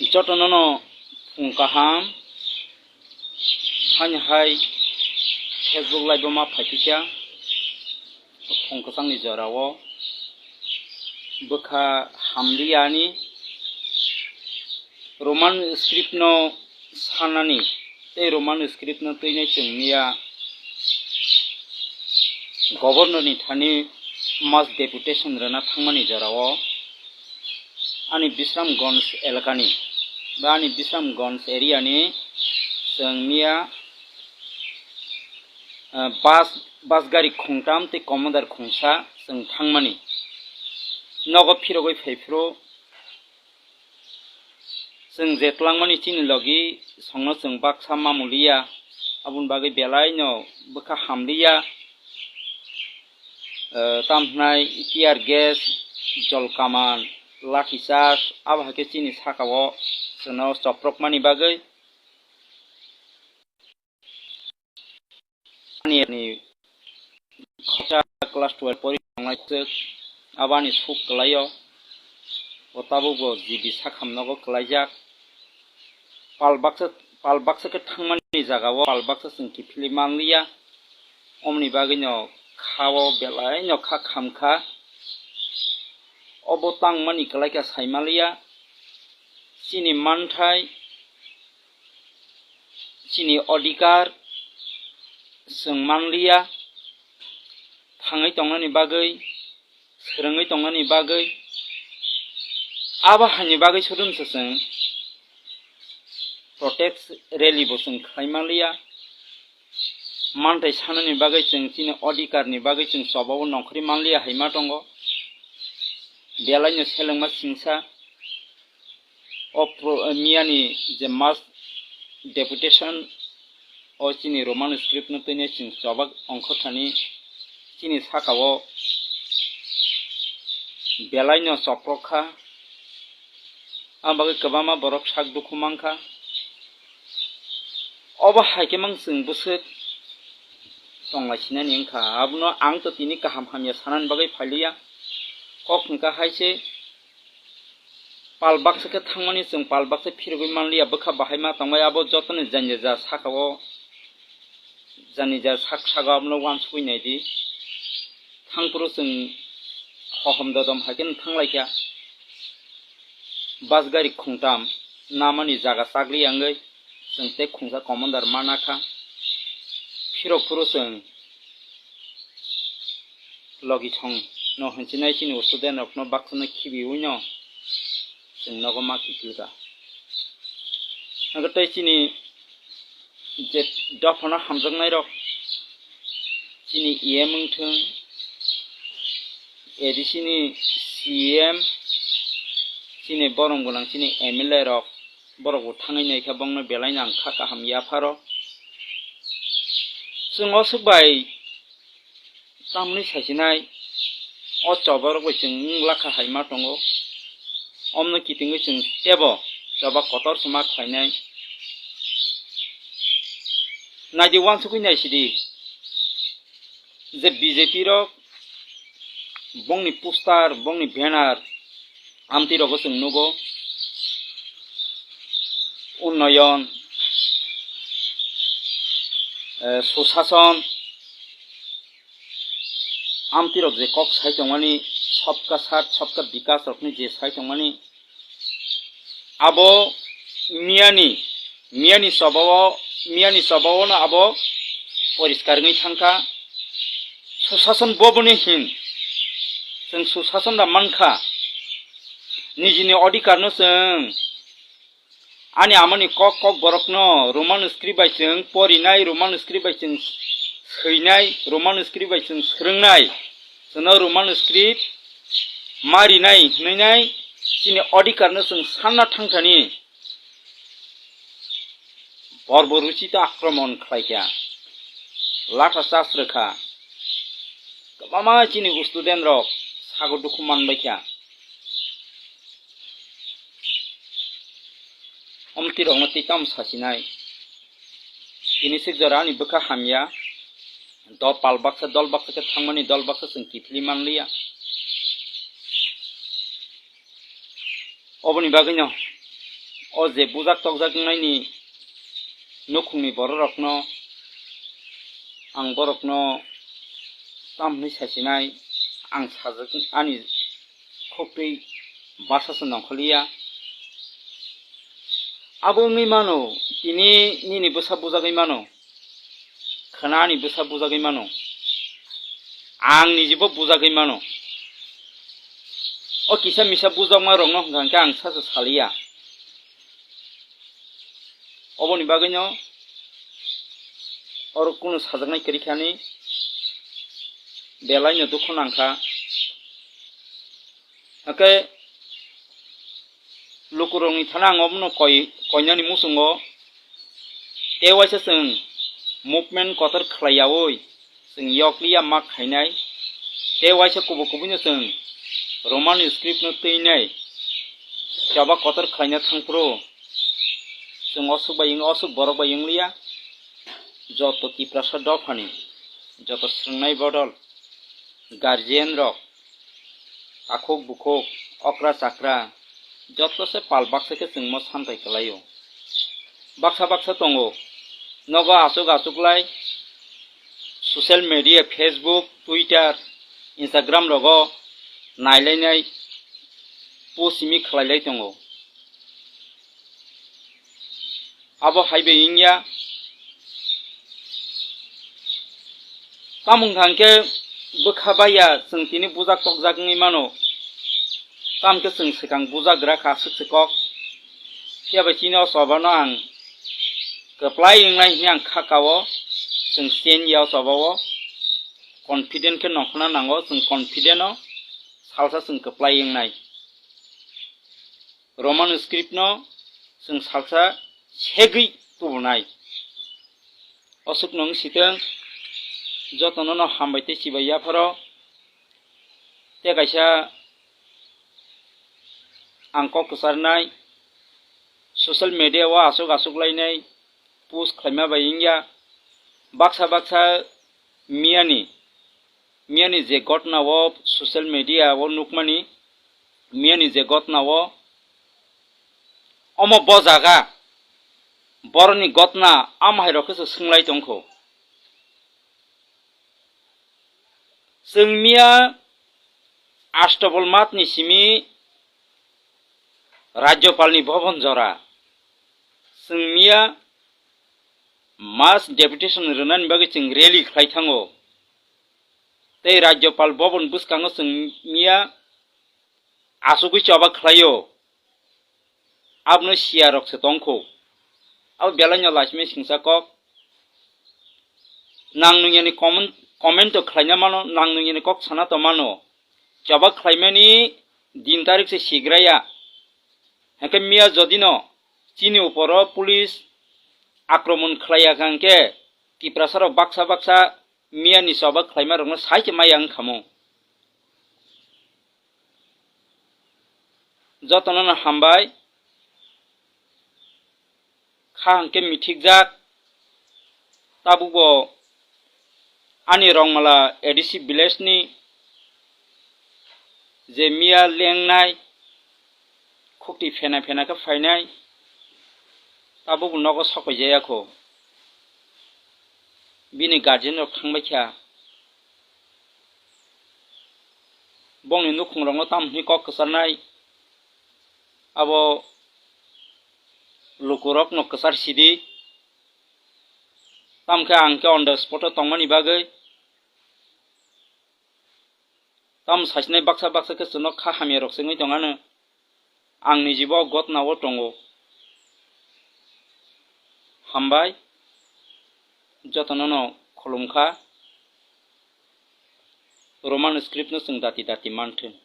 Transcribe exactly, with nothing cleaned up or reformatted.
Jotono no phung kaham, hani hai Facebook live o ma phaikha phung kwchangni jorao bwkha hamliya ani Roman script no sanani tei Roman script no twinai chwng miya Governor ni thani mass deputation rwna thangmani jorao ani Bisramganj elakani ba ani Bisramganj area ni chwng miya, ah, bus, bus gari khungtam tei commander khungsa chwng thangmani nogo phirogwi phaiphuru chwng je twlangmani chini logi songno chwng baksa mamuliya, aboni bagwi belaino bwkha hamliya, eh, tamhnai tear gas, jol kaman, lathi charge, abo hai khe chini sakao chwngno choprokmani bagwi. Ani, ani khoroksa class twelve pori tongnai swk, abo ani suk kwlaio. O tabuk bo G B sakham nogo kwlaijak. Pal baksa, pal baksa khe thangmani jagao pal baksa chwng kiphilwi manliya. Omoni bagwino khao belaino kha khamkha. Obo tangmani kwlaikha saimanliya. Chini manthai chini odhikar chwng manliya, thangwi tongnani bagwi, swrwngwi tongnani bagwi, abo haini bagwi sudumsa chwng protest rally bo chwng khlai manliya, manthai sanani bagwi chwng chini odhikar ni bagwi chwng chobao nongkhorwi manliya hai ma tongo, belaino selengma singsa. O pro-, miyani je mass deputation o chini Roman script no twinai chwng chobak ongkho thani chini sakao belaino choprok kha, ang bagwi kwbangma borok sak dukhu mankha. Obo hai khe mang chwng bwswk tonglai sinani wngkha, abono ang to tini kaham hamya sanani bagwi phailiya, kok hwnkha hai se. Pal baksa khe thangmani chwng pal baksa phirogwi manliya, bwkha bahai ma tongbai abo jotoni jani ja sakao, jani ja sak sago abono uansugwi naidi. Thangphuru chwng hohom dodom hai kheno thanglaikha. Bus gari khungtam namani jaga chakli wngwi chwng tei khungsa commander manakha. Phirok phuru chwng logi thong no hinchinai chini student rokno baksa no khibiwi no chwng nogo ma kiphilkha. Hwnkhe tei chini je dophano hamjaknai rok chini E M wngthwng, A D C ni C M, chini borom gwnang chini M L A rok, borok bo thangwi naikha bongno belaino ang kha kaham yapharo. Chwng oswk bai tamni saisinai o choba rok bai chwng wng lakha hai ma tongo. Omno kitingwi chwng tebo choba kotor se ma khlainai. Naidi uansugwi naisidi je B J P rok bongni poster, bongni banner, amtwi rogo chwng nugo, unnoyon, eh, susason, amtwi rok je kok sai tongmani, sabka saath, sabka bikas rokni je sai tongmani, abo miyani, miyani chobao, miyani chobao no abo poriskar wngwi thangkha. Susason boboni hin, chwng susason da mankha, nijini odhikar no chwng ani amani kok kok borokno Roman script bai chwng porinai, Roman script bai chwng swinai, Roman script bai chwng swrwngnai, chwngno Roman script ma rinai hwnwi nai chini odhikar no chwng sanna thangthani. Borbo ruchito akromon khlaikha, latha chas rwkha, kwbangma chini student rok sago dukhu manbaikha. Omtwi rokno twi tamo sasinai? Tini sik jora ani bwkha hamya, dol pal baksa, dol baksa khe thangmani, dol baksa chwng kiphilwi manliya. Oboni bagwino O je bujak tokjak wngnaini nukhungni bororokno ang borokno tamhwnwi sasinai, ang sajak ani khuktwi bwsasa nongkhorliya. Abo wngwi mano, tini nini bwsa bujagwi mano, khwna ani bwsa bujagwi mano, ang nijibo bujagwi mano. O kisa misa bujakma rokno hwnkha hwnkhe ang sacha saliya. Oboni bagwino oro kunu sajaknai kwrwi khani belaino dukhu nangkha. Hake lukurokni thani ang obono koi-, koinani muchungo tei waisa chwng movement kotor khlaiyaui chwng yokliya ma khainai, tei waisa kubui kubuino chwng Roman script no twinai choba kotor khlaina thangphuru chwng osuk bai wng-, osuk borok bai wngliya. Joto Tiprasa dophani joto swrwngnai bodol, guardian rok, takhuk bukhuk, okra chakra, joto se pal baksa khe chwngmo santai kwlaio. Baksa baksa tongo, nogo achuk achuk lai social media, Facebook, Twitter, Instagram rogo nailainai post simi khlailai tongo. Abo hai bai wngya. Tamo wngkha hwnkhe bwkha baiya chwng tini bujak tokjak wngwi mano. Tamo khe chwng swkang bujak gra kha aswk se kok. Phiya bai chini o choba no ang kwplai wngnai hwnwi ang kha kao. Chwng chen ya o choba o. Confident khe nongkhorna nango, chwng confident o salsa chwng kwplai wngnai. Roman script no chwng salsa segwi tubunai. Aswk nung sitwng, jotono no hambai tei chibai yapharo. Tei kaisa ang kok kwcharnai, social media o aswk aswk lainai post khlaima bai wngya. Baksa baksa miyani, miyani je gotna o social media o nukmani, miyani je gotna o, omo bo jaga boroni gotna amhairok khe se swnglai tongkho. Chwng miya Astabol matni simi Rajyopalni bobon jora. Chwng miya mass deputation rwnani bagwi chwng rally khlai thango. Tei Rajyopal bobon bwskango chwng miya achugwi choba khlaio. Abono siya rok se tongkho. Abo belai no laismai singsa kok. Nang nung yani comment, comment to khlaina mano, nang nung yani kok sana to mano. Choba khlaimani din tarik se sigraya. Hake miya jodi no chini uporo police akromon khlaiya kha hwnkhe Tiprasa rok baksa baksa miya ni choba khlaima rokno sai se maya wngkhamu. Jotono no hambai. Kha hwnkhe mithikjak. Tabukbo ani Rongmala A D C village ni je miya lengnai, khukti phena phena khe phainai, tabukbo nogo sokoijaya kho. Bini guardian rok thangbai kha. Bongni nukhung rokno tamo hwnwi kok kwcharnai, abo lukurokno kwchar sidi. Tamo khe ang khe on the spot o tongmani bagwi tamo sasinai baksa baksa khe chwngno kha hamya rok se wngwi tong ano. Ang nijibo gotna o tongo. Hambai, jotono no khulumkha. Roman script no chwng dati dati manthwng.